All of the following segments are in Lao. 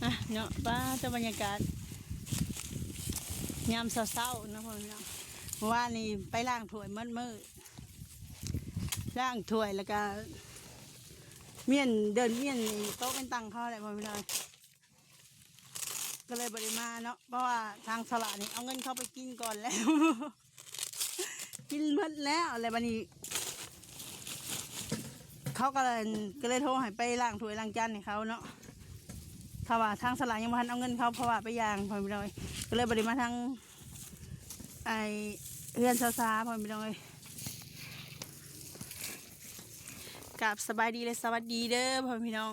ອ່ະເນາະ ປ້າ ເຈົ້າ ບັນຍາກາດຍາມເຊົ້າໆເນາະ ພໍ່ແມ່ພີ່ນ້ອງ. ເມື່ອວານນີ້ໄປລ້າງຖ້ວຍໝົດມື້ ລ້າງຖ້ວຍ ແລ້ວກະມ້ຽນ ເດີ່ນມ້ຽນນີ້ໂຕະເປັນຕັ່ງເຂົາແຫຼະ ພໍ່ແມ່ພີ່ນ້ອງ. ກໍເລີຍບໍ່ໄດ້ມາເນາະ ເພາະວ່າທາງສະຫຼະນີ້ເອົາເງິນເຂົາໄປກິນກ່ອນແລ້ວ ກິນໝົດແລ້ວ ແລ້ວບັດນີ້ເຂົາກໍເລີຍ ກໍເລີຍໂທໃຫ້ໄປລ້າງຖ້ວຍລ້າງຈານໃຫ້ເຂົາເນາະ. ຖ້າວ່າທາງສະຫຼະຍັງບໍ່ທັນເອົາເງິນເຂົາ ເພາະວ່າໄປຢ່າງ ພໍ່ແມ່ພີ່ນ້ອງເອີຍ ກໍເລີຍບໍ່ໄດ້ມາທາງ ໄອ້ ເຮືອນສາວໆ ພໍ່ແມ່ພີ່ນ້ອງເອີຍ. ກາບສະບາຍດີ ແລະ ສະຫວັດດີເດີ ພໍ່ແມ່ພີ່ນ້ອງ.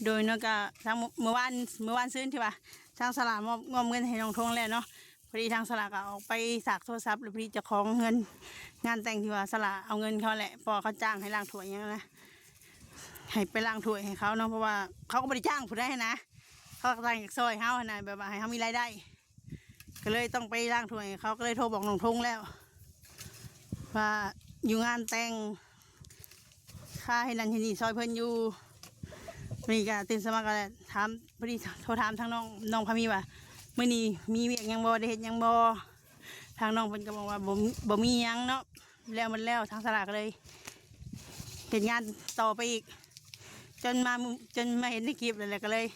ໂດຍເນາະ ກະທາງ ເມື່ອວານ ເມື່ອວານຊືນທີ່ວ່າທາງສະຫຼະມອບ ມອບເງິນໃຫ້ນ້ອງທົງແລ້ວເນາະ. ພໍດີທາງສະຫຼະກໍອອກໄປສາກໂທລະສັບ ແລ້ວພໍດີເຈົ້າຂອງເຮືອນງານແຕ່ງທີ່ວ່າສະຫຼະເອົາເງິນເຂົາແຫຼະ ເພາະວ່າເຂົາຈ້າງໃຫ້ລ້າງຖ້ວຍຫຍັງນະ ໃຫ້ໄປລ້າງຖ້ວຍໃຫ້ເຂົາເນາະ. ເພາະວ່າເຂົາກໍບໍ່ໄດ້ຈ້າງຜູ້ໃດຫັ້ນນະ ເຂົາກໍຈ້າງຢາກຊ່ອຍເຮົາຫັ້ນນະ ແບບວ່າໃຫ້ເຮົາມີລາຍໄດ້ ກໍເລີຍຕ້ອງໄປລ້າງຖ້ວຍໃຫ້ເຂົາ. ກໍເລີຍໂທບອກນ້ອງທົງແລ້ວວ່າຢູ່ງານແຕ່ງ ຄ່າເຮັດນັ້ນເຮັດນີ້ຊ່ອຍເພິ່ນຢູ່. ມື້ນີ້ກໍຕື່ນເຊົ້າມາກໍຖາມ ພໍດີໂທຖາມທາງນ້ອງ ນ້ອງພາມີວ່າ ມື້ນີ້ມີວຽກຫຍັງບໍ່ ໄດ້ເຮັດຫຍັງບໍ່? ທາງນ້ອງເພິ່ນກໍບອກວ່າ ບໍ່ ບໍ່ມີຫຍັງເນາະ ແລ້ວໝົດແລ້ວ. ທາງສະຫຼະກໍເລີຍເຮັດງານຕໍ່ໄປອີກ ຈົນມາ ຈົນມາເຫັນໃນຄລິບນັ້ນແຫຼະ ກໍເລີຍ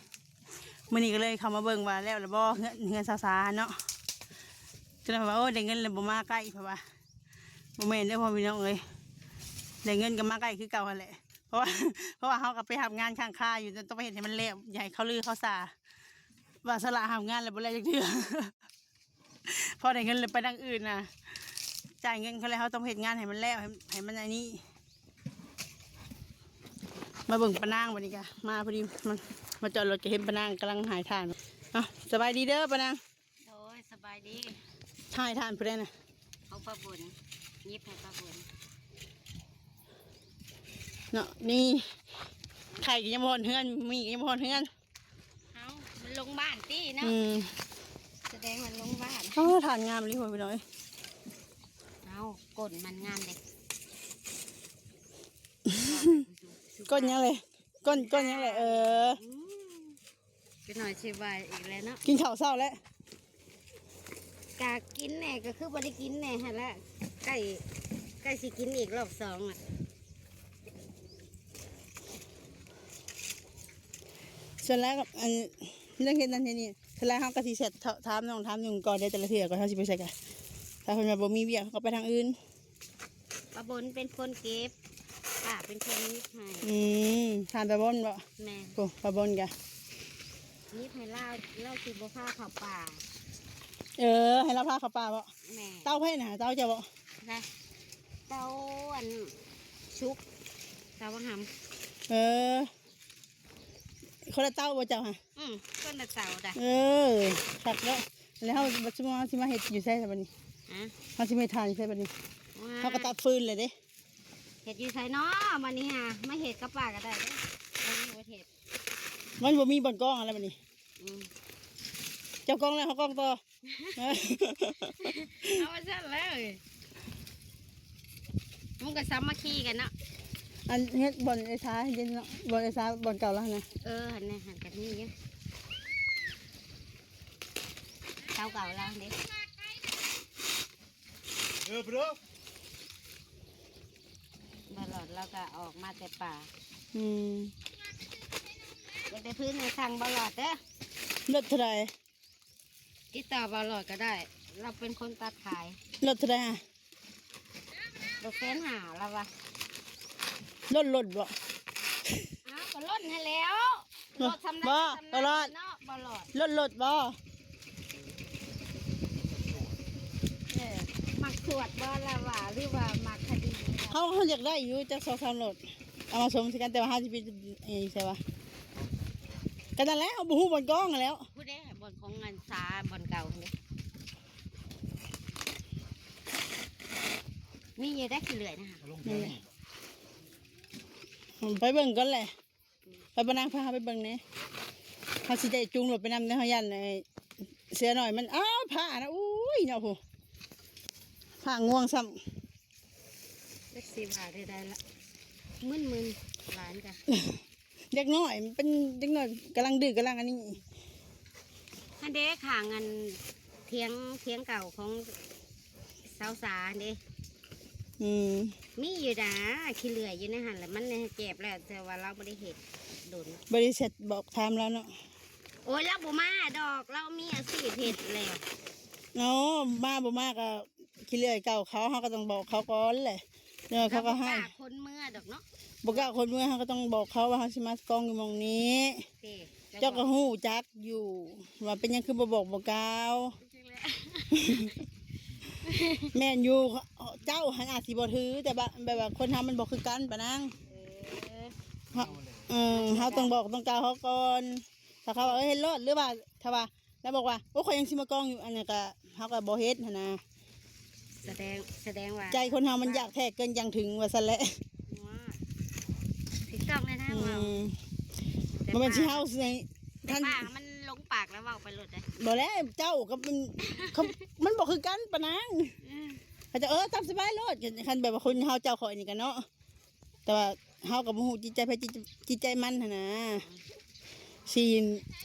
ມື້ນີ້ກໍເລີຍເຂົ້າມາເບິ່ງວ່າແລ້ວລະບໍ່ ເຮືອນ ເຮືອນສາວໆເນາະ. ກໍເລີຍວ່າ ໂອ້ ໄດ້ເງິນແລ້ວບໍ່ມາໃກ້ ເພິ່ນວ່າ. ບໍ່ແມ່ນເດີພໍ່ແມ່ພີ່ນ້ອງເອີຍ ໄດ້ເງິນກໍມາໃກ້ຄືເກົ່າຫັ້ນແຫຼະ ເພາະວ່າ ເພາະວ່າເຮົາກໍໄປຮັບງານຄ້າງຄາຢູ່ ຕ້ອງໄປເຮັດໃຫ້ມັນແລ້ວ ຢ່າໃຫ້ເຂົາລືເຂົາສາ ວ່າສະຫຼະຮັບງານແລ້ວບໍ່ແລ້ວຈັກເທື່ອ. ພໍໄດ້ເງິນແລ້ວໄປທາງອື່ນນະ ຈ່າຍເງິນເຂົາແລ້ວ ເຮົາຕ້ອງເຮັດງານໃຫ້ມັນແລ້ວ ໃຫ້ ໃຫ້ມັນອັນນີ້. ມາເບິ່ງປ້ານາງບັດນີ້ກະ ມາພໍດີ ມາ ມາຈອດລົດກໍເຫັນປ້ານາງກຳລັງຫາຍຖ່ານ. ເອົ້າ ສະບາຍດີເດີປ້ານາງ. ໂດຍ ສະບາຍດີ. ຖ່າຍຖ່ານຜູ້ໃດນະ? ຂອງປ້າບຸນ ຫຍິບໃຫ້ປ້າບຸນເນາະ. ນີ້ໄຂ່ກໍຍັງບໍ່ຮອດເຮືອນ ໝີ່ກໍຍັງບໍ່ຮອດເຮືອນ. ເອົ້າ ມັນລົງບ້ານຕິເນາະ. ອືມ ສະແດງວ່າລົງບ້ານ. ເອົ້າ ຖ່ານງາມອີ່ຫຼີ ພໍ່ແມ່ພີ່ນ້ອງເອີຍ. ເອົ້າ ກົ້ນມັນງາມເດ້. ກົ້ນຫຍັງເລີຍ? ກົ້ນ ກົ້ນຫຍັງເລີຍ? ເອີ ອືມ ຈັກໜ້ອຍຊິໄຫວອີກແລ້ວເນາະ. ກິນເຂົ້າເຊົ້າແລ້ວ? ກະກິນແດ່ ກໍຄືບໍ່ໄດ້ກິນແດ່ຫັ້ນລະ ໃກ້ ໃກ້ຊິກິນອີກລອບສອງລະ. ສ່ວນຫຼາຍກໍ ອັນ ເລື່ອງເຮັດນັ້ນເຮັດນີ້ ສ່ວນຫຼາຍເຮົາກໍຊິແຊັດຖາມນ້ອງຖາມນຸ່ງກ່ອນເດ້ ແຕ່ລະເທື່ອກ່ອນເຮົາຊິໄປໃສກະ ຖ້າເພິ່ນວ່າບໍ່ມີວຽກ ເຮົາກໍໄປທາງອື່ນ. ປ້າບົນເປັນຄົນເກັບ ປ້າເປັນຄົນຫຍິບໃຫ້. ອືມ ຖານປ້າບົນບໍ? ແມ່ນ. ໂອ້ ປ້າບົນກະຫຍິບໃຫ້ລາວ ລາວຊິບໍ່ພາເຂົ້າປ່າ. ເອີ ໃຫ້ລາວພາເຂົ້າປ່າບໍ? ແມ່ນ. ເຕົ້າໃຜນະ? ເຕົ້າເຈົ້າບໍ? ນະ ເຕົ້າອັນສຸກ ເຕົ້າບັກຫຳ. ເອີ ຄົນລະເຕົ້າບໍ່ເຈົ້າຫະ? ອືມ ຄົນລະເຕົ້າດະ. ເອີ ຄັກເນາະ. ແລ້ວເຮົາ ບັດຊຸມເຮົາຊິມາເຮັດຢູ່ໃສບັດນີ້? ຮະ? ເຮົາຊິມາເຮັດຖ່ານຢູ່ໃສບັດນີ້? ເຮົາກໍຕັດຟືນແລ້ວເດ້. ເຮັດຢູ່ໃສເນາະບັດນີ້ຫາ? ມາເຮັດກັບປ້າກໍໄດ້ເດ້ ບໍ່ມີບໍ່ເຮັດ. ມັນບໍ່ມີບ່ອນກອງແລ້ວບັດນີ້. ອືມ ເຈົ້າກອງແລ້ວ ເຮົາກອງຕໍ່. ເອົາວ່າຊັ້ນແຫຼະ ມັນກໍສາມັກຄີກັນເນາະ. ອັນເຮັດບ່ອນເອຊາເຮັດເນາະ ບ່ອນເອຊາບ່ອນເກົ່າລະຫັ້ນນະ. ເອີ ຫັ້ນນະ ຫັ້ນກໍມີຢູ່ ເຊົາເກົ່າລະເດ້. ເອີ ບໍ່ຫຼອດລາວກໍອອກມາແຕ່ປ່າ. ອືມ ຢາກໄດ້ພື້ນໃຫ້ສັ່ງບໍ່ຫຼອດເດີ. ລົດເທົ່າໃດ? ຕິດຕໍ່ບໍ່ຫຼອດກໍໄດ້ ລາວເປັນຄົນຕັດຂາຍ. ລົດເທົ່າໃດຫະ? ລົດແສນຫ້າລາວວ່າ. ລົດລົດບໍ? ອ້າວ ກໍລົດຫັ້ນແລ້ວ ລົດສ່ຳໃດກໍສ່ຳນັ້ນເນາະ ບໍ່ຫຼອດ. ລົດລົດບໍ? ເອີ ມັກສວດບໍ່ລາວວ່າ ຫຼືວ່າມັກຄະດີ? ເຮົາ ເຮົາຢາກໄດ້ຢູ່ຈັກສອງສາມລົດ ເອົາມາສົມໃສ່ກັນ ແຕ່ວ່າເຮົາຊິໄປ ເອີ ໃສ່ວ່າ ກໍນັ້ນແຫຼະ ເຮົາບໍ່ຮູ້ບ່ອນກອງຫັ້ນແຫຼ້ວ. ຜູ້ໃດບ່ອນຂອງອັນສາບ່ອນເກົ່າຫັ້ນເດ້ ມີຢູ່ໄດ໋ຂີ້ເລື່ອຍນະ. ໄປເບິ່ງກ່ອນແຫຼະ ໄປ ປ້ານາງພາເຮົາໄປເບິ່ງແດ່ ເຮົາຊິໄດ້ຈູງລົດໄປນຳເດ້ ເຮົາຢ້ານໄອ້ເສືອນ້ອຍມັນ ອ້າວ ພ້ານະ ໂອ້ຍເນາະ ໂຫ ພ້າງ່ວງຊ້ຳ. ຈັກຊິວ່າແນວໃດລະ ມຶນໆຫຼາຍກະ ເດັກນ້ອຍ ມັນເປັນເດັກນ້ອຍກຳລັງດື້ກຳລັງອັນນີ້. ຫັ້ນເດ້ ຂ້າງອັນ ຖຽງ ຖຽງເກົ່າຂອງສາວສາຫັ້ນເດ້. ອືມ ມີຢູ່ດາ ຂີ້ເລື່ອຍຢູ່ໃນຫັ້ນແຫຼະ ມັນແຈບແລ້ວ ແຕ່ວ່າລາວບໍ່ໄດ້ເຮັດດົນ. ບໍ່ໄດ້ເຊັດບອກຖາມລາວເນາະ. ໂອ້ຍ ລາວບໍ່ມາດອກ ລາວມີອາຊີບເຮັດແລ້ວ. ເນາະ ມາບໍ່ມາກໍ ຂີ້ເລື່ອຍເກົ່າເຂົາ ເຮົາກໍຕ້ອງບອກເຂົາກ່ອນແຫຼະ ເອີ ເຂົາກໍໃຫ້ ເຂົາບໍ່ກ້າຂົນເມືອດອກເນາະ. ບໍ່ກ້າຂົນເມືອ ເຮົາກໍຕ້ອງບອກເຂົາວ່າເຮົາຊິມາກອງຢູ່ໝ່ອງນີ້. ເຈົ້າກໍຮູ້ຈັກຢູ່ວ່າເປັນຫຍັງຄືບໍ່ບອກບໍ່ກ່າວ. ແມ່ນຢູ່ ເຈົ້າຫັ້ນອາດຊິບໍ່ຖື ແຕ່ວ່າ ແບບວ່າຄົນເຮົາມັນບໍ່ຄືກັນປານາງ. ເອີ ເຮົາ ເອີ ເຮົາຕ້ອງບອກຕ້ອງກ່າວເຂົາກ່ອນ. ຖ້າເຂົາວ່າ ເອີ ເຮັດໂລດ ຫຼືວ່າ ຖ້າວ່າ ລາວບອກວ່າ ໂອ້ ຂ້ອຍຍັງຊິມາກອງຢູ່ ອັນນັ້ນກະ ເຮົາກະບໍ່ເຮັດຫັ້ນນະ. ສະແດງ ສະແດງວ່າ ໃຈຄົນເຮົາມັນຢາກແທ້ເກີນຢ່າງເຖິງ ວ່າຊັ້ນແຫຼະ. ຖືກຕ້ອງແລ້ວນະ ອືມ ເວົ້າ ບໍ່ແມ່ນຊິເຮົາຊິ ແຕ່ ຄັນ ປາກມັນລົງປາກແລ້ວເວົ້າໄປໂລດເດ້. ບໍ່ແລ້ວ ເຈົ້າກັບມັນ ເຂົາ ມັນບໍ່ຄືກັນປານາງ. ອືມ ເຂົາເຈົ້າ ເອີ ຕາມສະບາຍໂລດ ຄັນແບບວ່າຄົນເຮົາເຈົ້າຂ້ອຍນີ້ກະເນາະ. ແຕ່ວ່າເຮົາກໍບໍ່ຮູ້ຈິດໃຈໃຜ ຈິດ ຈິດໃຈມັນຫັ້ນນະ ຊິ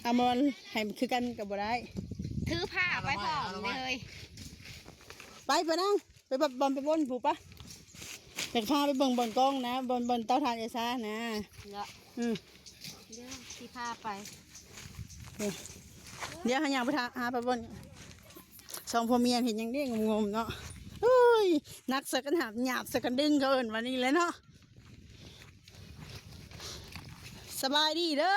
ເອົາມາໃຫ້ມັນຄືກັນກໍບໍ່ໄດ້. ຖືຜ້າໄປພ້ອມເລີຍ. ໄປ ໄປນາງ ໄປບ່ອນ ບ່ອນໄປບ່ອນພຸ້ນປະ ຢາກພາໄປເບິ່ງບ່ອນກອງນະ ບ່ອນ ບ່ອນເຕົາຖ່ານເອື້ອຍຊານະ. ເນາະ ອືມ ດຽວຊິພາໄປ ເອີ ດຽວເຮົາຍ່າງໄປຫາ ຫາໄປບ່ອນ ສອງຜົວເມຍເຮັດຫຍັງເດ້ງົມໆເນາະ. ໂອ້ຍ ໜັກໃສ່ກັນຫາບ ຫຍາບໃສ່ກັນດຶງ ເຂົາເອີ້ນວ່ານີ້ແຫຼະເນາະ. ສະບາຍດີເດີ.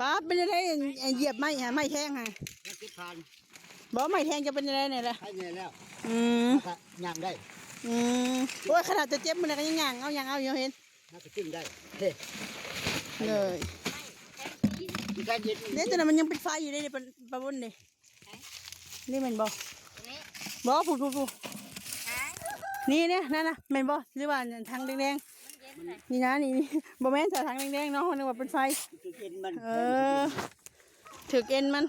ປ້າ ເປັນຈັ່ງໃດ ໄອ້ຢຽບໄມ້ຫາ ໄມ້ແທງຫາ ຍັງຕິດຄານ ບໍ່ ໄມ້ແທງຈະເປັນຈັ່ງໃດແດ່ລະ? ໄດ້ແນ່ແລ້ວ. ອືມ ຍາມໄດ້. ອືມ ໂອ້ຍ ຂະໜາດຈະເຈັບມື້ໃດກໍຍັງຍ່າງເອົາ ຍ່າງເອົາຢູ່ ເຫັນ ໜ້າຈະກິນໄດ້ເດ້. ເລີຍ ມີການເຮັດ ເດ້ ຕົວນັ້ນມັນຍັງເປັນໄຟຢູ່ເດ້ ປາ ປາບົນເດ້. ນີ້ແມ່ນບໍ່? ນີ້ ບໍ່ ພຸ້ນໆໆ ນີ້ເດ້ ນັ້ນນະ ແມ່ນບໍ່? ຫຼືວ່າທາງແດງໆ ນີ້ນະ ນີ້ ນີ້ ບໍ່ແມ່ນ ສາທາງແດງໆເນາະ ເຮົານຶກວ່າເປັນໄຟ. ຖືກເອັນມັນ ເອີ ຖືກເອັນມັນ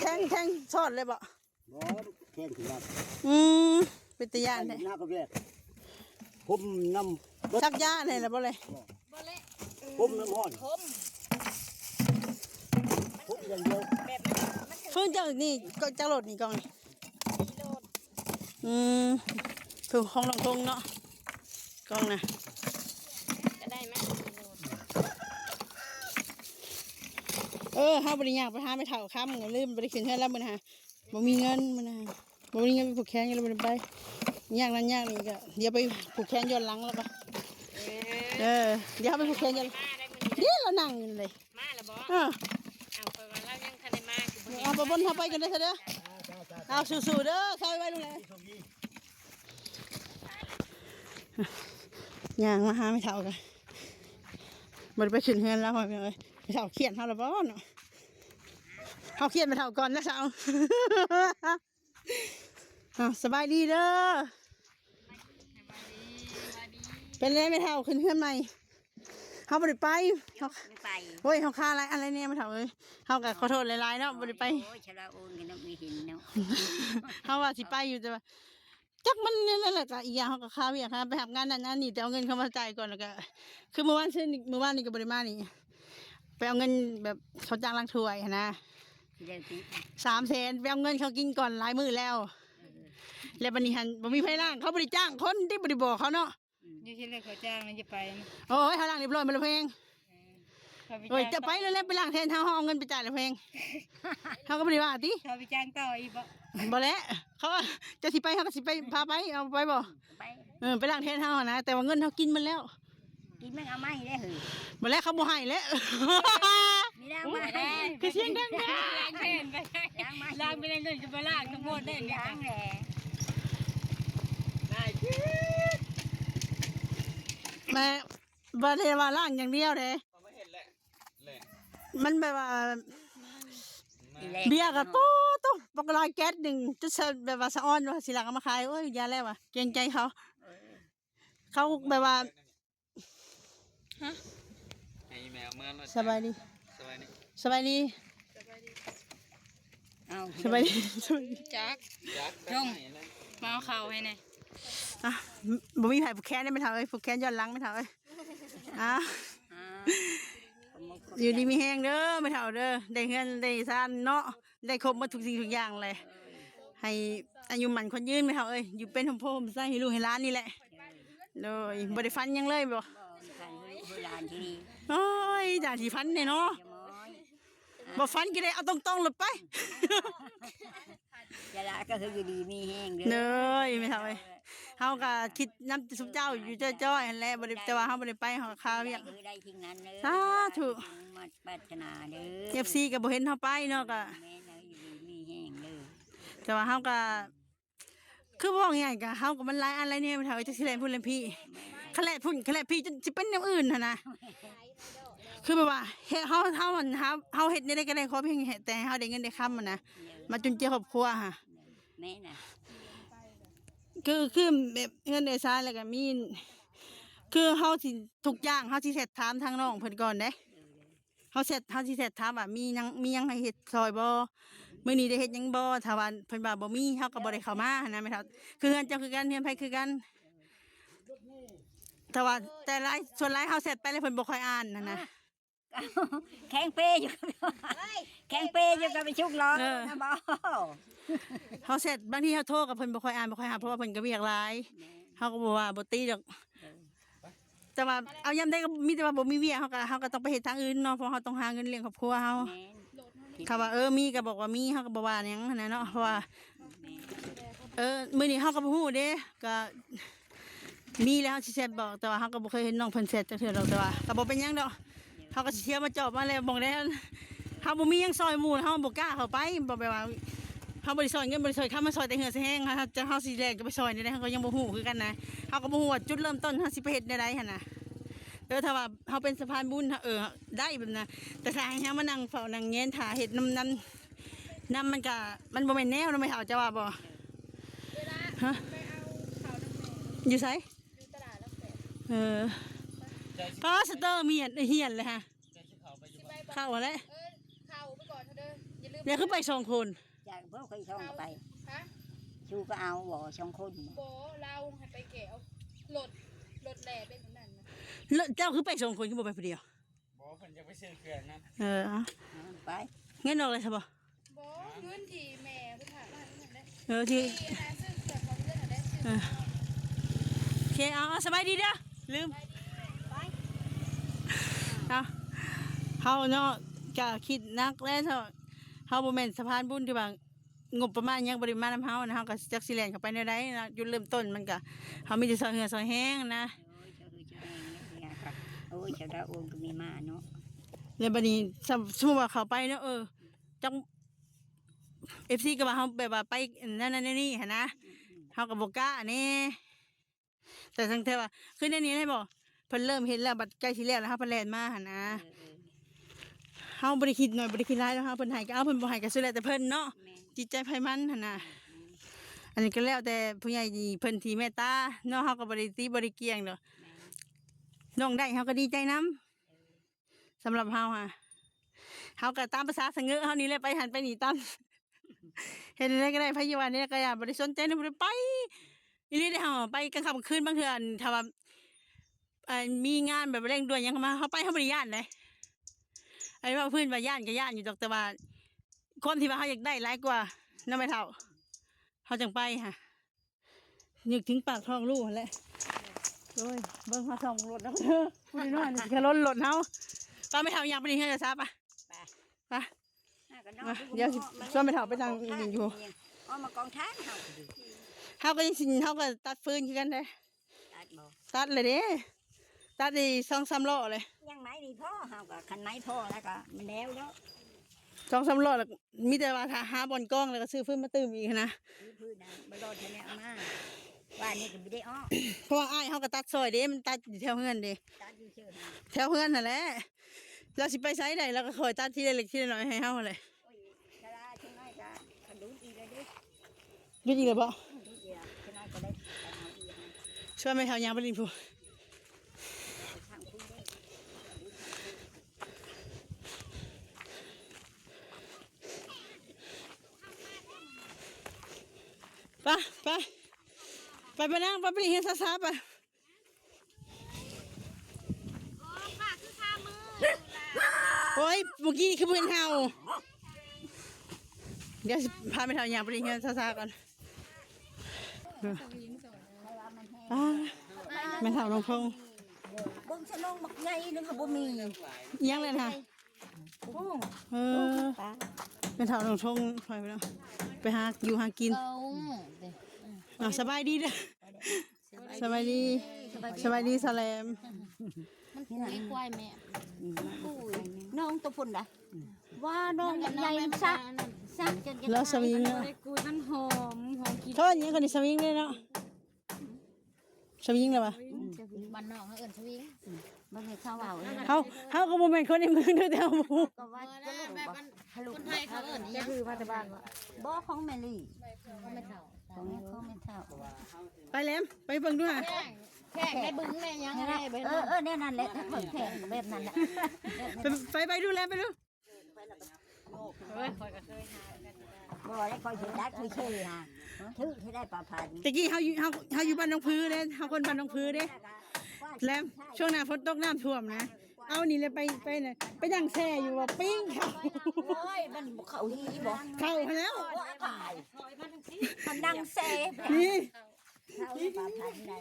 ແທງ ແທງຊອດເລີຍບໍ່? ບໍ່ ແທງຂຶ້ນມາ. ອືມ ເປັນຕາຢ້ານແທ້ ໜ້າກໍແບບ ຜົມນຳ ສັກຢາແດ່ລະບໍ່ເລີຍ? ບໍ່ ບໍ່ແຫຼະ ຜົມນຳຮ້ອນ ຜົມ ຜົມຢ່າງດຽວ. ແບບມັນ ມັນ ຟືນເຈົ້ານີ້ ກໍເຈົ້າໂລດນີ້ກອງນີ້ ໂລດ. ອືມ ຖືກຂອງນ້ອງທົງເນາະ ກອງນະ ກໍໄດ້ມາ ເອີ ເຮົາບໍ່ໄດ້ຍ່າງໄປຫາແມ່ເຖົ້າຄຳ ກໍລືມ ບໍ່ໄດ້ຂຶ້ນເຮືອນລາວມື້ນະ. ບໍ່ມີເງິນມື້ນະ ບໍ່ມີເງິນໄປຜູກແຂນ ກໍເລີຍບໍ່ໄດ້ໄປ. ຍາກນັ້ນຍາກນີ້ກໍ ດຽວໄປຜູກແຂນຍ້ອນຫຼັງແລ້ວກໍ ເອີ ເອີ ດຽວເຮົາໄປຜູກແຂນຍ້ອນ ມາໄດ້ມື້ນີ້ ເດ້ ລາວນັ່ງຢູ່ນີ້ເລີຍ. ມາແລ້ວບໍ່? ເອີ ເອົາ ຂ້ອຍວ່າລາວຍັງທັນໄດ້ມາ ຄືບໍ່ເຫັນ. ເອົາ ປາບົນ ເຮົາໄປກັນເດີຊະເດີ. ເອົາ ສູ້ໆເດີ ຊາວໄວໆ ລຸງເອີຍ. ຍ່າງມາຫາແມ່ເຖົ້າກໍ ບໍ່ໄດ້ໄປຂຶ້ນເຮືອນລາວ ພໍ່ແມ່ເອີຍ. ແມ່ເຖົ້າຄຽນເຮົາແລ້ວບໍ່ເນາະ? ເຮົາຄຽນແມ່ເຖົ້າກ່ອນນະສາວ. ອ້າວ ສະບາຍດີເດີ. ເປັນໄດແມ່ເຖົ້າ ຂຶ້ນເຮືອນໃໝ່? ເຮົາບໍ່ໄດ້ໄປ ເຮົາ ໄປ ໂອ້ຍ ເຮົາຄາຫຼາຍອັນຫຼາຍແນວແມ່ເຖົ້າເອີຍ. ເຮົາກໍຂໍໂທດຫຼາຍໆເນາະ ບໍ່ໄດ້ໄປ. ໂອ້ຍ ຊະລະໂອນກັນເນາະ ມີເຫັນເນາະ. ເຮົາວ່າຊິໄປຢູ່ ແຕ່ວ່າ ຈັກມັນແນວໃດລະ ກະອີກຢ່າງເຮົາກໍຄາວຽກຫັ້ນນະ ໄປຮັບງານນັ້ນງານນີ້ ແຕ່ເອົາເງິນເຂົາມາຈ່າຍກ່ອນ ແລ້ວກະ ຄືມື້ວານ ມື້ວານນີ້ກໍບໍ່ໄດ້ມານີ້ ໄປເອົາເງິນແບບເຂົາຈ້າງລ້າງຖ້ວຍຫັ້ນນະ. ສາມແສນ ໄປເອົາເງິນເຂົາກິນກ່ອນຫຼາຍມື້ແລ້ວ. ເອີ ແລ້ວບັດນີ້ຫັ້ນ ບໍ່ມີໃຜລ້າງ ເຂົາບໍ່ໄດ້ຈ້າງຄົນຕິ ບໍ່ໄດ້ບອກເຂົາເນາະ. ອືມ ຢູ່ທີ່ເລື່ອງເຂົາຈ້າງນັ້ນຈະໄປ. ໂອ້ຍ ເຮົາລ້າງຮຽບຮ້ອຍໝົດແລ້ວແພງ. ເອີ ເຂົາໄປ ໂອ້ຍ ຈ້າງ ຈະໄປແລ້ວແຫຼະ ໄປລ້າງແທນເຮົາ ເຮົາເອົາເງິນໄປຈ່າຍແລ້ວແພງ. ເຮົາກໍບໍ່ໄດ້ວ່າຕິ ເຂົາໄປຈ້າງຕໍ່ອີກບໍ່? ບໍ່ແຫຼະ ເຂົາວ່າ ເຈົ້າຊິໄປ ເຮົາກໍຊິໄປ ພາໄປ ເອົາໄປບໍ່? ໄປ ເອີ ໄປລ້າງແທນເຮົາຫັ້ນນະ ແຕ່ວ່າເງິນເຮົາກິນໝົດແລ້ວ. ກິນມັນເອົາໃໝ່ເດ້ເຮີ້ຍ. ບໍ່ແລ້ວ ເຂົາບໍ່ໃຫ້ແລ້ວ. ມີນາງມາໃຫ້ ຄືສຽງດັງແທ້. ລ້າງແທນໄປ ລ້າງມາ ລ້າງໄປເງິນກໍບໍ່ລ້າງທັງໝົດເດ້. ລ້າງແຫຼະ ແມ່ ບໍ່ໄດ້ວ່າລ້າງຢ່າງດຽວເດ້ ເຂົາມາເຮັດແຫຼະ ແຫຼະ ມັນແບບວ່າ ແຫຼະ ເບຍກໍ ໂຕ ໂຕ ບັກລາຍແກັດໜຶ່ງ ຈົນສະ ແບບວ່າສະອອນວ່າຊິລັກເອົາມາຂາຍ. ໂອ້ຍ ຢ່າແລ້ວວ່າ ເກງໃຈເຂົາ. ເອີ ເຂົາແບບວ່າ ຮະ ໃຫ້ແມ່ເອົາເມືອໂລດ. ສະບາຍດີ ສະບາຍດີ ສະບາຍດີ. ເອົາ ສະບາຍດີ ຈັກ ຈັກ ຈົ່ງ ມາເອົາເຂົ້າໃຫ້ແດ່. ອ່ະ ບໍ່ມີໃຜຜູກແຂນໄດ້ແມ່ເຖົ້າເອີຍ ຜູກແຂນຍ້ອນຫຼັງແມ່ເຖົ້າເອີຍ. ອ່ະ ອ່າ ຢູ່ດີมีแฮงเด้อแม่เฒ่าเด้อ ได้เฮือนได้ซานเนาะ ได้ครบหมดทุกสิ่งทุกอย่างเลย ให้อายุหมั้นขวัญยืนแม่เฒ่าเอ้ย อยู่เป็นโฮมโพโฮมไซให้ลูกให้หลานนี่แหละ โดย บ่ได้ฝันหยังเลยบ่ บ่ ฝันให้ลูกให้หลานที่นี่ โอ้ย ด่าสิฝันแน่เนาะ บ่ฝันก็ได้เอาตรงๆโลดไป จะละก็คืออยู่ดีมีแฮงเด้อ โดย แม่เฒ่าเอ้ย เฮาก็คิดนำซุมเจ้าอยู่จ้อยๆหั่นแหละ บ่ได้ แต่ว่าเฮาบ่ได้ไป เฮาก็คาเวียก เออ ได้สิ่งนั้นเด้อ สาธุ มาปรารถนาเด้อ เอฟซี ก็บ่เห็นเฮาไปเนาะ ก็ แม่น อยู่ดีมีแฮงเด้อ แต่ว่าเฮาก็ คือเว้าง่ายๆ ก็เฮาก็มันหลายอันหลายแนว เฒ่าจักสิแล่นพุ้นแล่นพี้ คันแล่นพุ้น คันแล่นพี้ จนสิเป็นแนวอื่นหั่นนะ คือแบบว่า เฮ็ด เฮา เฮา เฮา เฮาเฮ็ดแนวใดก็ได้ ขอเพียงแต่ให้เฮาได้เงินได้คำหั่นนะ มาจุนเจือครอบครัวหั่น แม่นนะ คือ คือแบบเฮือนเอื้อยซายแล้วก็มี คือเฮาสิ ทุกอย่างเฮาสิแชตถามทางน้องเพิ่นก่อนเด้ เฮาแชต เฮาสิแชตถามว่ามีหยัง มีหยังให้เฮ็ดซอยบ่ มื้อนี้ได้เฮ็ดหยังบ่ ถ้าว่าเพิ่นว่าบ่มี เฮาก็บ่ได้เข้ามาหั้นนะแม่เฒ่า คือเฮือนเจ้าคือกัน เฮือนไผคือกัน แต่ว่าแต่หลาย ส่วนหลายเฮาแชตไปแล้วเพิ่นบ่ค่อยอ่านหั้นนะ แข็งเปอยู่ แข็งเปอยู่กับไปชุกล้อ เออ นะบ่ เฮาแชต บางทีเฮาโทรกับเพิ่นบ่ค่อยอ่าน บ่ค่อยรับ เพราะว่าเพิ่นก็เวียกหลาย แม่น เฮาก็บ่ว่าบ่ติดอก เออ แต่ว่าเอายามใดก็มีแต่ว่าบ่มีเวียก เฮาก็ เฮาก็ต้องไปเฮ็ดทางอื่นเนาะ เพราะเฮาต้องหาเงินเลี้ยงครอบครัวเฮา แม่น คันว่า เออ มีก็บอกว่ามี เฮาก็บ่ว่าหยังหั้นนะเนาะ เพราะว่า แม่น เออ มื้อนี้เฮาก็บ่ฮู้เด้ ก็มีแล้วเฮาสิแชตบอก แต่ว่าเฮาก็บ่เคยเห็นน้องเพิ่นแชตจักเทื่อดอก แต่ว่าก็บ่เป็นหยังดอก เฮาก็สิเที่ยวมาจอบมาแล้ว หม่องใดเฮาบ่มีหยังซอยหมู่ เฮาบ่กล้าเข้าไป บ่ แบบว่า เฮาบ่ได้ซอยเงินบ่ได้ซอยคำ มาซอยแต่เหื่อซอยแฮง เฮา เฮาสิแล่นก็ไปซอยแนวใด เฮาก็ยังบ่ฮู้คือกันนะ เฮาก็บ่ฮู้ว่าจุดเริ่มต้นเฮาสิไปเฮ็ดแนวใดหั้นนะ เออ ถ้าว่าเฮาเป็นสะพานบุญ เออ ได้แบบนั้น แต่ถ้าให้เฮามานั่งเฝ้านั่งแยนถ่าเฮ็ดนำ นำ นำมันก็ มันบ่แม่นแนวเนาะ แม่เฒ่า เจ้าว่าบ่ ฮะ อยู่ไส เออ ป้าสเตอร์มีเหียน เหียนเลยฮะ เข้าแล้ว เออ เข้าไปก่อนเด้อ อย่าลืม แล้วคือไปสองคน จากเพิ่นเคยท่องไป ฮะ ชูก็เอาบ่สองคน บ่ ลาวให้ไปแกะเอา รถ รถแล่เป็นนั่นนะ แล้วเจ้าคือไปสองคน คือบ่ไปผู้เดียว บ่ เพิ่นจะไปซื้อเครื่องนะ เออ เอา เอาไป เงินออกเลยซะบ่ บ่ เงินที่แม่เพิ่นฝากมาให้นั่นแหละ เออ ที่ ที่อันนั้นซื้อเครื่องของเพิ่นนั่นแหละ ซื้อ เออ โอเค เอา เอา สบายดีเด้อ ลืม ไป เอา เฮาเนาะ ก็คิดหนักแล้วเนาะ เฮาบ่แม่นสะพานบุญที่ว่า งบประมาณยังบ่ได้มานำเฮานะ เฮาก็จักสิแล่นเข้าไปแนวใดนะ จุดเริ่มต้นมันก็ เฮามีแต่ซอยเหื่อซอยแฮงนะ โอ้ย เจ้าคือเจ้าแฮงเนี่ย โอ้ย เจ้าดาวโอนก็มีมาเนาะ แล้วบัดนี้ สม สมมุติว่าเข้าไปเนาะ เออ จัก เอฟซี ก็ว่าเฮาแบบว่าไปนั่นนั่นนี่หั่นนะ เฮาก็บ่กล้าแน่ แต่ตั้งแต่ว่า คือแนวนี้ได้บ่ เพิ่นเริ่มเฮ็ดแล้ว บัดใกล้สิแล้ว แล้วเฮาเพิ่นแล่นมาหั่นนะ เออ เออ เฮาบ่ได้คิดน้อยบ่ได้คิดหลายดอก เฮาเพิ่นให้ก็เอา เพิ่นบ่ให้ก็สุดแล้วแต่เพิ่นเนาะ แม่น จิตใจไผมันหั่นนะ แม่น อันนี้ก็แล้วแต่ผู้ใหญ่เพิ่นที่เมตตาเนาะ เฮาก็บ่ได้ติบ่ได้เกี่ยงดอก แม่น น้องได้เฮาก็ดีใจนำ สำหรับเฮาหะ เฮาก็ตามภาษาสะเงอะเฮานี่แหละ ไปหั้นไปนี่ตาม เฮ็ดแนวใดก็ได้ ไผอยู่ว่าแนวใดก็อย่า บ่ได้สนใจนะ บ่ได้ไป อีหลีเด้ เฮาไปกลางค่ำกลางคืน บางเทื่อ ถ้าว่า อ่า มีงานแบบเร่งด่วนหยังเข้ามา เฮาไป เฮาบ่ได้ย้านเด้ ไอ้เว้าพื้นว่าย้านก็ย้านอยู่ดอก แต่ว่าความที่ว่าเฮาอยากได้หลายกว่าเนาะแม่เฒ่า เฮาจั่งไปหะ นึกถึงปากท้องลูกหั้นแหละ โอ้ย เบิ่งเฮาส่องรถแล้วเด้อ ผู้น้อยนี่สิแค่ล้นรถเฮา ไปแม่เฒ่าย่างไปนี่เฮือนซะ ไป ไป ไป หากันนอน มา ดู เดี๋ยวสิ เนาะ ชวนแม่เฒ่าไปนั่งอยู่ เอามากองถ่ายเฮา เฮาก็ยังสิ เฮาก็ตัดฟืนคือกันเด้ ตัดบ่ ตัดเลยเด้ ตัดได้สองสามล้อเลย ยังไม้นี่พอ เฮาก็คันไม้พอแล้วก็มันแล้วเนาะ สองสามล้อแล้ว มีแต่ว่าถ้าหาบ่อนกองแล้วก็ซื้อฟืนมาตื่มอีกหั้นนะ ซื้อฟืนนะ บ่รอดแท้แน่เอามา ว่านี่ก็บ่ได้ออก เพราะว่าอ้ายเฮาก็ตัดซอยเด้ มันตัดอยู่แถวเฮือนเด้ ตัดอยู่เชิง แถวเฮือนหั่นแหละ ลาวสิไปไสได้ ลาวก็คอยตัดทีละเล็กทีละน้อยให้เฮาหั่นแหละ โอ้ย ชะลาจังน้อยก็ขะดุดอีกแล้วเด้ หยุดอีกแล้วบ่ หยุดอีกแล้ว จังน้อยก็ได้ไปเอาอีกนะ ชวนแม่เฒ่าย่างไปลินพู้น ทางคุณเด้อ ไป ไป ไป ไปนั่ง ไป ไปเรียนช้าๆ ไป โอ้ ป้าคือพามือ ໂອ້ຍ ເມື່ອກີ້ຄືເພິ່ນເຫົ່າ. ດຽວຊິພາແມ່ເຖົ້າຍ່າງໄປເຮືອນຊ້າໆກ່ອນ. ອ້າ ແມ່ເຖົ້ານ້ອງທົງ ເບິ່ງຊະນ້ອງບັກໃຫຍ່ໜຶ່ງຫາບໍ່ມີ ອີ່ຫຍັງແຫຼະນະ. ໂອ້ ເອີ ແມ່ເຖົ້ານ້ອງທົງ ໄປ ໄປຫາຢູ່ຫາກິນ. ເອີ ເອີ ສະບາຍດີເດີ. ສະບາຍດີ ສະບາຍດີ ສະບາຍດີສາວແຫຼມ. ມັນປຸຍຄວາຍແມ່ ປຸຍ ນ້ອງໂຕພຸ້ນນະ ວ່ານ້ອງໃຫຍ່ ມັນຊະ ຊະຈົນຈະ ແລ້ວສະວິງເນາະ ໄດ້ກູດ ມັນຫອມ ຫອມກິນ. ເອີ້ນຫຍັງກໍນີ້ ສະວິງເດ້ເນາະ ສະວິງແລ້ວວະ. ບ້ານນອກເຮົາເອີ້ນສະວິງ. ເບິ່ງໃຫ້ເຂົາເວົ້າ ເຮົາ ເຮົາກໍບໍ່ແມ່ນຄົນໃນເມືອງເດີ ແຕ່ເຮົາບໍ່ຮູ້ ກໍວ່າຈະລົງບໍ່ ທະລຸ ຄົນໄທເຂົາເອີ້ນອີ່ຫຍັງ ຄືມາແຕ່ບ້ານວະ. ບໍ່ ຂອງແມ່ລີ້ ຂອງແມ່ເຖົ້າ ຂອງແມ່ ຂອງແມ່ເຖົ້າ. ໄປແຫຼມ ໄປເບິ່ງດູຫາ ແຂ້ງ ແຂ້ງໃນບຶງໃນຫຍັງໃນ ເອີ ເອີ ແນວນັ້ນແຫຼະ ເບິ່ງແຂ້ງແບບນັ້ນແຫຼະ. ໄປ ໄປ ໄປດູແຫຼມ ໄປດູ. ເອີຍ ຂ້ອຍກໍເຄີຍຫາຄືກັນ. ບໍ່ໄດ້ ຂ້ອຍເຮັດໄດ້ ເຄີຍເຮັດຫາ ຖືກເຮັດໄດ້ປາພັນ. ແຕ່ກີ້ເຮົາຢູ່ ເຮົາ ເຮົາຢູ່ບ້ານໜອງຜືເດ້ ເຮົາຄົນບ້ານໜອງຜືເດ້. ແຫຼມ ຊ່ວງໜ້າຝົນຕົກນ້ຳຖ້ວມນະ ເອົານີ້ແຫຼະໄປ ໄປນະ ໄປນັ່ງແຊ່ຢູ່ວ່າປີ້ງເຂົ້າ. ໂອ້ຍ ມັນບໍ່ເຂົ້າຮີບໍ່ ເຂົ້າຫັ້ນແລ້ວ ໂອ້ຍ ຕາຍ ມັນນັ່ງແຊ່ນີ້. ເຮົາໄດ້ປານໃດ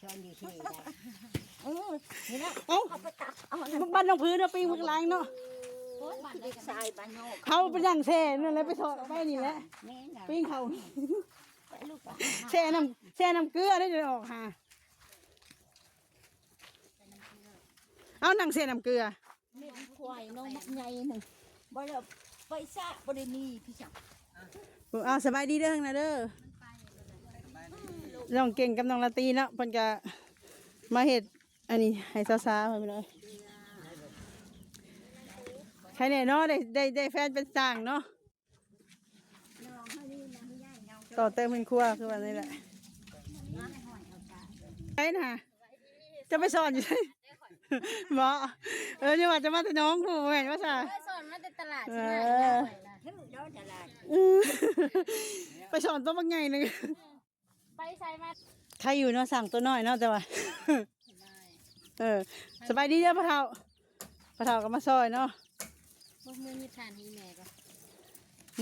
ຊ້ອນຢູ່ທີ່ໃດ. ເອີ ນີ້ນະ ເອົ້າ ເອົາໄປຕັກເອົາ ບ້ານໜອງຜືເນາະ ປີ້ງມັກລາງເນາະ. ໂອ້ຍ ບ້ານໃດກໍຊາຍບ້ານໂຍກ ເຮົາໄປນັ່ງແຊ່ນັ້ນແຫຼະ ໄປເທາະໄປນີ້ແຫຼະ ແມ່ນລະ ປີ້ງເຂົ້າ. ແຊ່ນ້ຳ ແຊ່ນ້ຳເກືອໄດ້ ຈະອອກຫາ. ເອົາ ນັ່ງແຊ່ນ້ຳເກືອ. ແມ່ນຄວາຍນ້ອງບັກໃຫຍ່ໜຶ່ງ ບໍ່ໄດ້ໄປຊະ ບໍ່ໄດ້ມີພີ່ສາວ. ເອົາ ສະບາຍດີເດີ ທາງໜ້າເດີ. ນ້ອງເກັ່ງກັບນ້ອງລາຕີເນາະ ເພິ່ນກະມາເຮັດອັນນີ້ໃຫ້ສາວໆ ພີ່ນ້ອງ. ໃຄແນ່ເນາະ ໄດ້ ໄດ້ ໄດ້ແຟນເປັນຊ່າງເນາະ. ຕໍ່ເຕີມເຮືອນຄົວຄືວ່ານີ້ແຫຼະ. ໃສນະ ຈະໄປສອນຢູ່ໃສ? ບໍ່ ເອີ ນີ້ວ່າຈະມາແຕ່ໜອງພຸ້ນ ແມ່ນບໍ່ຊະ? ເອີ ສອນມາແຕ່ຕະຫຼາດ ເອີ ຊິມາຫາຂ້ອຍນະ ເອີ ໄປສອນຕົວບັກໃຫຍ່ໜຶ່ງ. ໄປໃສມາ ໃຄຢູ່ເນາະ ສ້າງຕົວນ້ອຍເນາະ ແຕ່ວ່າ ເອີ ສະບາຍດີເດີພໍ່ເຖົ້າ. ພໍ່ເຖົ້າກໍມາຊ່ອຍເນາະ. ບໍ່ ມື້ນີ້ທ່ານອີ່ແມ່ກໍ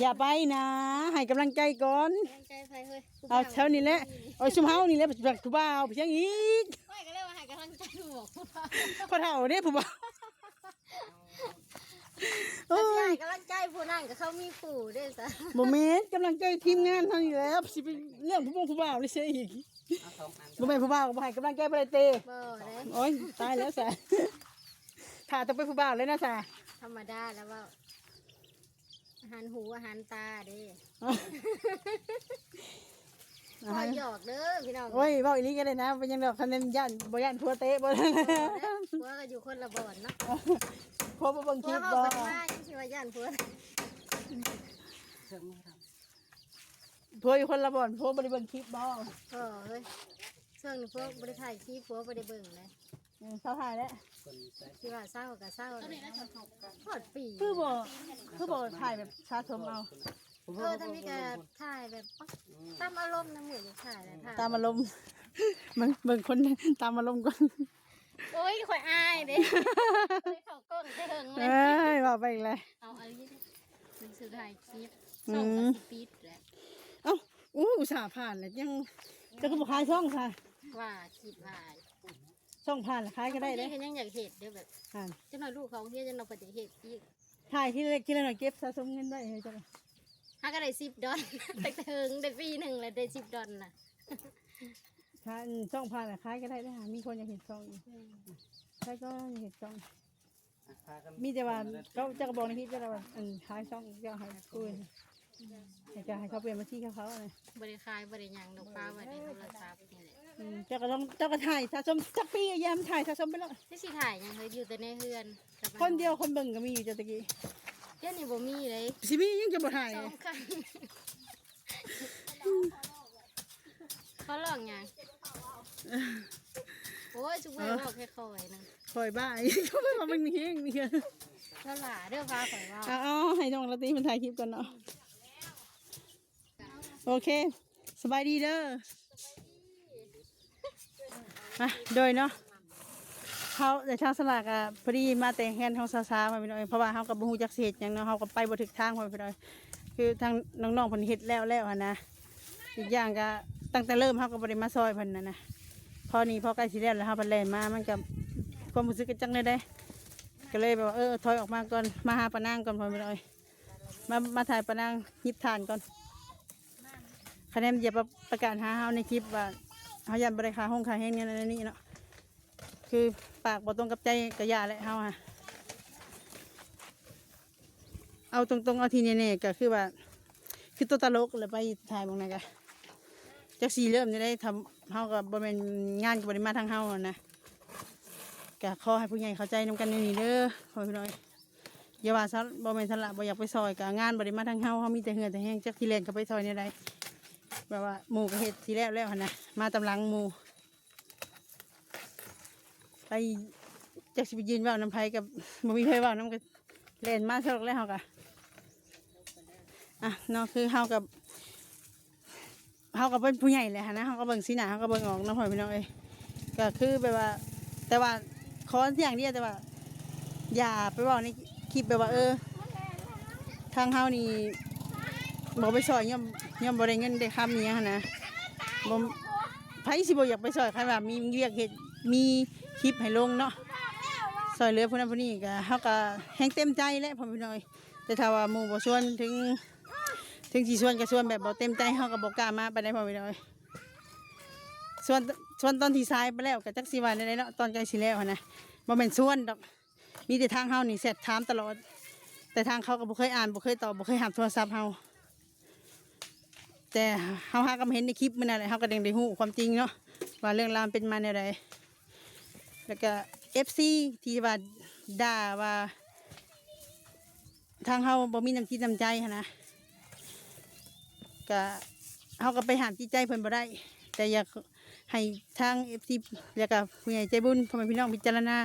ຢ່າໄປນະ ໃຫ້ກຳລັງໃຈກ່ອນ. ກຳລັງໃຈໃຜເຮີ້ຍ? ເອົາແຖວນີ້ແຫຼະ ເອົາຊຸມເຮົານີ້ແຫຼະ ຜູ້ບ່າວໄປຫຍັງອີກ? ຂ້ອຍກໍເລີຍວ່າໃຫ້ກຳລັງໃຈຜູ້ບ່າວ. ພໍ່ເຖົ້າເດ້ຜູ້ບ່າວ. ໂອ້ຍ ໃຫ້ກຳລັງໃຈຜູ້ນັ້ນກໍເຂົາມີຄູ່ເດ້ຊະ. ບໍ່ແມ່ນ ກຳລັງໃຈທີມງານເຮົານີ້ແຫຼະ ຊິໄປເລື່ອງຜູ້ບົ່ງຜູ້ບ່າວນີ້ເສຍອີກ. ບໍ່ແມ່ນຜູ້ບ່າວກໍບໍ່ໃຫ້ກຳລັງໃຈບໍ່ໄດ້ເຕ. ບໍ່ເດ້. ໂອ້ຍ ຕາຍແລ້ວຊະ ຖ້າຕ້ອງເປັນຜູ້ບ່າວເລີຍນະຊະ. ທຳມະດາແລ້ວເວົ້າ ອາຫານຫູອາຫານຕາເດ້. ອາຫານ ເວົ້າຫຍອກເດີພີ່ນ້ອງ. ໂອ້ຍ ເວົ້າອີ່ຫຼີກໍໄດ້ນະ ເປັນຫຍັງດອກ ຄັນແມ່ນຢ້ານ ບໍ່ຢ້ານຜົວເຕະບໍ່? ບໍ່ເດ້ ຜົວກໍຢູ່ຄົນລະບ່ອນເນາະ. ຜົວບໍ່ເບິ່ງຄລິບບໍ່? ຜົວເຮົາກໍມາຍັງຊິວ່າຢ້ານຜົວ. ຜົວຢູ່ຄົນລະບ່ອນ ຜົວບໍ່ໄດ້ເບິ່ງຄລິບບໍ່? ບໍ່ເອີຍ ຊ່ວງນີ້ຜົວບໍ່ໄດ້ຖ່າຍຄລິບ ຜົວບໍ່ໄດ້ເບິ່ງເລີຍ. ເອີ ເຊົາຖ່າຍແລ້ວ ຊິວ່າເຊົາກໍເຊົາ. ຮອດປີ ຄືບໍ່ ຄືບໍ່ຖ່າຍແບບສະສົມເອົາ? ເອີ ຕອນນີ້ກໍຖ່າຍແບບຕາມອາລົມນະ ມື້ນີ້ຖ່າຍແລ້ວ ຕາມອາລົມ. ເບິ່ງ ເບິ່ງຄົນຕາມອາລົມກ່ອນ. ໂອ້ຍ ຂ້ອຍອາຍເດ້ ໄດ້ເຂົ້າກ້ອງແຕ່ເຫິງເລີຍ. ເອີຍ ເວົ້າໄປອີກແລ້ວ ເອົາອັນນີ້ເປັນສຸດທ້າຍຄລິບ ອືມ ຊ່ອງກໍຊິປິດແຫຼະ. ເອົ້າ ອູ້ ອຸດສ່າຜ່ານແລ້ວ ຍັງ ເຈົ້າຄືບໍ່ຂາຍຊ່ອງຊະ? ວ່າຄິດວ່າ ຊ່ອງຜ່ານລະຂາຍກໍໄດ້ເດ້. ເຮົາຍັງຢາກເຮັດເດ້ ແບບ ອ່າ ຈັກໜ້ອຍລູກເຂົາໂຮງຮຽນ ຈັກໜ້ອຍເພິ່ນຈະເຮັດອີກ. ຂາຍທີລະເລັກທີລະໜ້ອຍ ເກັບສະສົມເງິນໄວ້ໃຫ້ເຈົ້າ. ຫາກໍໄດ້ສິບດອນ ຕັ້ງແຕ່ເຫິງ ໄດ້ປີໜຶ່ງແລ້ວ ໄດ້ສິບດອນນະ. ຖ້າ ອືມ ຊ່ອງຜ່ານລະຂາຍກໍໄດ້ເດ້ ມີຄົນຢາກເຮັດຊ່ອງຢູ່. ອືມ ໃຜກໍຢາກເຮັດຊ່ອງ ມີແຕ່ວ່າເຂົາເຈົ້າກໍບອກໃນຄລິບເຈົ້າວ່າ ອັນ ຂາຍຊ່ອງເຈົ້າໃຫ້ຜູ້ອື່ນ ໃຫ້ເຈົ້າ ໃຫ້ເຂົາປ່ຽນບັນຊີເຂົາ ເຂົານະ. ບໍ່ໄດ້ຂາຍ ບໍ່ໄດ້ຫຍັງດອກ ຝາກໄວ້ໃນໂທລະສັບນີ້ແຫຼະ. ອືມ ເຈົ້າກໍຕ້ອງ ເຈົ້າກໍຖ່າຍສະສົມຈັກປີກໍຢ່າມ ຖ່າຍສະສົມໄປໂລດ. ຊິ ຊິຖ່າຍຫຍັງ ເຮົາຢູ່ແຕ່ໃນເຮືອນ ຄົນດຽວຄົນເບິ່ງກໍມີຢູ່ ເຈົ້າຕະກີ້. ດຽວນີ້ບໍ່ມີເລີຍ. ຊິມີຫຍັງຈະບໍ່ຖ່າຍ? ສອງຄັ້ງ ເຂົາຮ້ອງຫຍັງ? ໂອ້ຍ ຊຸມເພິ່ນເວົ້າແຄ່ຄ່ອຍນະ ຄ່ອຍບ້າ. ເຂົາເວົ້າມັນແຮງນີ້ ເຈົ້າຫຼ້າເດີ ພາຂ້ອຍເວົ້າ. ເອົາ ເອົາ ໃຫ້ນ້ອງລາຕີເພິ່ນຖ່າຍຄລິບກ່ອນເນາະ. ໂອເຄ ສະບາຍດີເດີ. ອ່ະ ໂດຍເນາະ ເຮົາ ແຕ່ທາງສະຫຼາກກະພໍດີມາແຕ່ເຮືອນຂອງສາວໆ ພໍ່ແມ່ພີ່ນ້ອງເອີຍ ເພາະວ່າເຮົາກໍບໍ່ຮູ້ຈັກຊິເຮັດຫຍັງເນາະ ເຮົາກໍໄປບໍ່ຖືກທາງ ພໍ່ແມ່ພີ່ນ້ອງເອີຍ ຄືທາງນ້ອງໆເພິ່ນເຮັດແລ້ວແລ້ວຫັ້ນນະ ອີກຢ່າງກໍຕັ້ງແຕ່ເລີ່ມເຮົາກໍບໍ່ໄດ້ມາຊ່ອຍເພິ່ນຫັ້ນນະ ພໍນີ້ພໍໃກ້ຊິແລ້ວແລ້ວ ເຮົາພັດແລ່ນມາ ມັນກໍຄວາມຮູ້ສຶກກໍຈັກແນວໃດ ກໍເລີຍແບບວ່າ ເອີ ຖອຍອອກມາກ່ອນ ມາຫາປ້ານາງກ່ອນ ພໍ່ແມ່ພີ່ນ້ອງເອີຍ ມາ ມາຖ່າຍປ້ານາງຫຍິບຖ່ານກ່ອນ ຄະແນນຢ່າປະ ປະກາດຫາເຮົາໃນຄລິບວ່າ ເຮົາຢ້ານບໍ່ໄດ້ຄ່າໂຮງຄ່າແຮງແນວນັ້ນແນວນີ້ເນາະ ຄືປາກບໍ່ຕົງກັບໃຈກໍຢ່າແຫຼະ ເຮົາຫາ ເອົາຕົງໆ ເອົາທີ່ແນ່ໆ ກໍຄືວ່າ ຄືຕົວຕະຫຼົກແຫຼະ ໄປຖ່າຍໝ່ອງໃດກໍຈັກຊິເລີ່ມແນວໃດ ຖ້າເຮົາກໍບໍ່ແມ່ນ ງານກໍບໍ່ໄດ້ມາທາງເຮົາຫັ້ນນະ ກໍຂໍໃຫ້ຜູ້ໃຫຍ່ເຂົ້າໃຈນຳກັນແນວນີ້ເດີ ພໍ່ແມ່ພີ່ນ້ອງເອີຍ ຢ່າວ່າຊະ ບໍ່ແມ່ນຊະລະ ບໍ່ຢາກໄປຊ່ອຍ ກໍງານບໍ່ໄດ້ມາທາງເຮົາ ເຮົາມີແຕ່ເຫື່ອແຕ່ແຮງ ຈັກຊິແລ່ນເຂົ້າໄປຊ່ອຍແນວໃດ ແບບວ່າໝູ່ກໍເຮັດຊິແລ້ວແລ້ວຫັ້ນນະ ມາຕາມຫຼັງໝູ່ ໄປ ຈັກຊິໄປຢືນເວົ້ານຳໃຜ ກໍບໍ່ມີໃຜເວົ້ານຳ ກໍແລ່ນມາຊະດອກແລ້ວ ເຮົາກໍ ອ່ະ ເນາະ ຄືເຮົາກໍ ເຮົາກໍເປັນຜູ້ໃຫຍ່ແຫຼະຫັ້ນນະ ເຮົາກໍເບິ່ງສີໜ້າ ເຮົາກໍເບິ່ງອອກເນາະ ພໍ່ແມ່ພີ່ນ້ອງເອີຍ ກໍຄືແບບວ່າ ແຕ່ວ່າ ຂໍຢ່າງດຽວ ແຕ່ວ່າ ຢ່າໄປເວົ້າໃນຄລິບແບບວ່າ ເອີ ທາງເຮົານີ້ບໍ່ໄປຊ່ອຍ ຍ້ອນ ຍ້ອນບໍ່ໄດ້ເງິນໄດ້ຄຳອີ່ຫຍັງຫັ້ນນະ ບໍ່ ໃຜຊິບໍ່ຢາກໄປຊ່ອຍ ຄັນວ່າມີວຽກເຮັດ ມີຄລິບໃຫ້ລົງເນາະ ຊ່ອຍເຫຼືອຜູ້ນັ້ນຜູ້ນີ້ ກໍເຮົາກໍແຮ່ງເຕັມໃຈແຫຼະ ພໍ່ແມ່ພີ່ນ້ອງເອີຍ ແຕ່ຖ້າວ່າໝູ່ບໍ່ຊວນ ເຖິງ ເຖິງຊິຊວນກໍຊວນແບບບໍ່ເຕັມໃຈ ເຮົາກໍບໍ່ກ້າມາປານໃດ ພໍ່ແມ່ພີ່ນ້ອງເອີຍ ຊວນ ຊວນຕອນທີ່ສາຍໄປແລ້ວ ກໍຈັກຊິວ່າແນວໃດເນາະ ຕອນໃກ້ຊິແລ້ວຫັ້ນນະ ບໍ່ແມ່ນຊວນດອກ ມີແຕ່ທາງເຮົານີ້ແຊັດຖາມຕະຫຼອດ ແຕ່ທາງເຂົາກໍບໍ່ເຄີຍອ່ານ ບໍ່ເຄີຍຕອບ ບໍ່ເຄີຍຮັບໂທລະສັບເຮົາ ແຕ່ເຮົາຫາກໍມາເຫັນໃນຄລິບມື້ນັ້ນແຫຼະ ເຮົາກໍຈຶ່ງໄດ້ຮູ້ຄວາມຈິງເນາະ ວ່າເລື່ອງລາວເປັນມາແນວໃດ ແລ້ວກໍເອັຟຊີທີ່ວ່າດ່າວ່າ ທາງເຮົາບໍ່ມີນ້ຳຈິດນ້ຳໃຈຫັ້ນນະ ກະເຮົາກໍໄປຫ້າມຈິດໃຈເພິ່ນບໍ່ໄດ້ ແຕ່ຢາກໃຫ້ທາງເອັຟຊີ ແລ້ວກໍຜູ້ໃຫຍ່ໃຈບຸນ ພໍ່ແມ່ພີ່ນ້ອງພິຈາລະນາ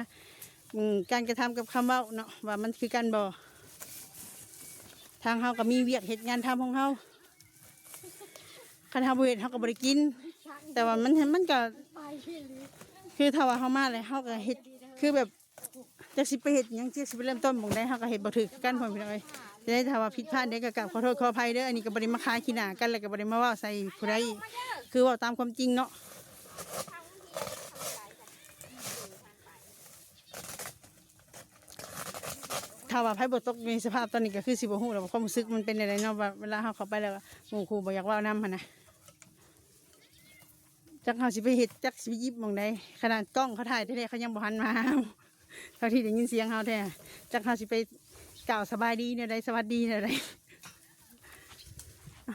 ອາ ການກະທຳກັບຄຳເວົ້າເນາະ ວ່າມັນຄືກັນບໍ່ ທາງເຮົາກໍມີວຽກເຮັດງານທຳຂອງເຮົາ ຄັນເຮົາບໍ່ເຮັດເຮົາກໍບໍ່ໄດ້ກິນ ແຕ່ວ່າມັນ ມັນກໍ ຄືຖ້າວ່າເຮົາມາແລ້ວເຮົາກໍເຮັດ ຄືແບບ ຈັກຊິໄປເຮັດຫຍັງ ຈັກຊິໄປເລີ່ມຕົ້ນໝ່ອງໃດ ເຮົາກໍເຮັດບໍ່ຖືກຄືກັນ ພໍ່ແມ່ພີ່ນ້ອງເອີຍ ຈະໄດ້ ຖ້າວ່າຜິດພາດໃດກໍກາບຂໍໂທດຂໍອະໄພເດີ ອັນນີ້ກໍບໍ່ໄດ້ມາຂາຍຂີ້ໜ້າກັນ ແລ້ວກໍບໍ່ໄດ້ມາເວົ້າໃສ່ຜູ້ໃດ ຄືເວົ້າຕາມຄວາມຈິງເນາະ ຖ້າວ່າໃຜບໍ່ຕົກຢູ່ໃນສະພາບຕອນນີ້ ກໍຄືຊິບໍ່ຮູ້ແລ້ວວ່າຄວາມຮູ້ສຶກມັນເປັນແນວໃດເນາະ ວ່າເວລາເຮົາເຂົ້າໄປແລ້ວ ໝູ່ຄູ່ບໍ່ຢາກເວົ້ານຳຫັ້ນນະ. ຈັກເຮົາຊິໄປເຮັດ ຈັກຊິໄປຫຍິບໝ່ອງໃດ ຂະໜາດກ້ອງເຂົາຖ່າຍແທ້ໆ ເຂົາຍັງບໍ່ຫັນມາຫາເຮົາ ທັງທີ່ໄດ້ຍິນສຽງເຮົາແທ້ ຈັກເຮົາຊິໄປກ່າວສະບາຍດີແນວໃດ ສະຫວັດດີແນວໃດ.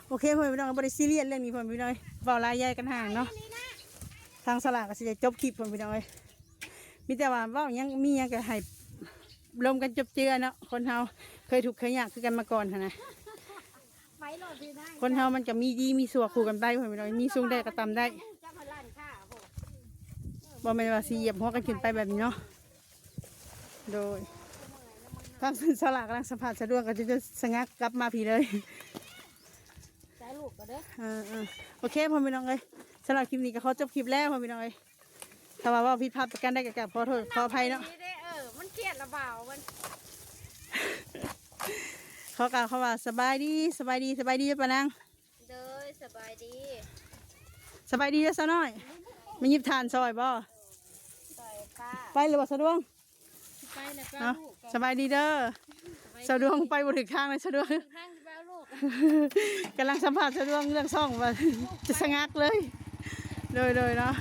ໂອເຄ ພໍ່ແມ່ພີ່ນ້ອງ ບໍ່ໄດ້ຊີຣຽສເລື່ອງນີ້ ພໍ່ແມ່ພີ່ນ້ອງ ເວົ້າຫຼາຍຢາຍກັນຫ່າງເນາະ. ທາງສາລາກໍຊິໄດ້ຈົບຄລິບ ພໍ່ແມ່ພີ່ນ້ອງເອີຍ ມີແຕ່ວ່າເວົ້າຫຍັງ ມີຫຍັງກໍໃຫ້ລົມກັນຈົບເຈືອເນາະ ຄົນເຮົາເຄີຍທຸກເຄີຍຍາກຄືກັນມາກ່ອນຫັ້ນນະ. ໄປໂລດພີ່ນາງ ຄົນເຮົາມັນກໍມີດີມີຊົ່ວຄູ່ກັນໄປ ພໍ່ແມ່ພີ່ນ້ອງ ມີສູງໄດ້ກໍຕ່ຳໄດ້ ຈັກພັນລ້ານຄ້າພຸ້ນ ບໍ່ແມ່ນວ່າຊິຢຽບຫົວກັນຂຶ້ນໄປແບບນີ້ເນາະ. ໂດຍ ທາງສາລາກຳລັງສຳພາດສະດວງ ກໍຈະສະງັກກັບມາພີ້ເລີຍ ໃສ່ລູກກໍເດີ ເອີໆ ໂອເຄ ພໍ່ແມ່ພີ່ນ້ອງເອີຍ ສຳລັບຄລິບນີ້ກໍຂໍຈົບຄລິບແລ້ວ ພໍ່ແມ່ພີ່ນ້ອງເອີຍ. ຖ້າວ່າເວົ້າຜິດພາດປະການໃດກໍກາບຂໍໂທດຂໍອະໄພເນາະ ມັນຄຽດລະບ່າວ ມັນ ຂໍກ່າວຄຳວ່າສະບາຍດີ ສະບາຍດີ ສະບາຍດີເດີ້ປ້ານາງ. ໂດຍ ສະບາຍດີ ສະບາຍດີເດີ້ສາວນ້ອຍ ມາຫຍິບຖ່ານຊ່ອຍບໍ່? ຊ່ອຍປ້າ ໄປແລ້ວບໍ່ສາວດວງ? ໄປແລ້ວ ເອົ້າ ສະບາຍດີເດີ້ ສະບາຍດີ ສາວດວງໄປບໍ່ຖືກທາງເລີຍ ສາວດວງ ທາງຊິໄປເອົາລູກ ກຳລັງສຳພາດສາວດວງເລື່ອງຊ່ອງວ່າຈະສະງັກເລີຍ ໂດຍໆ ເນາະ.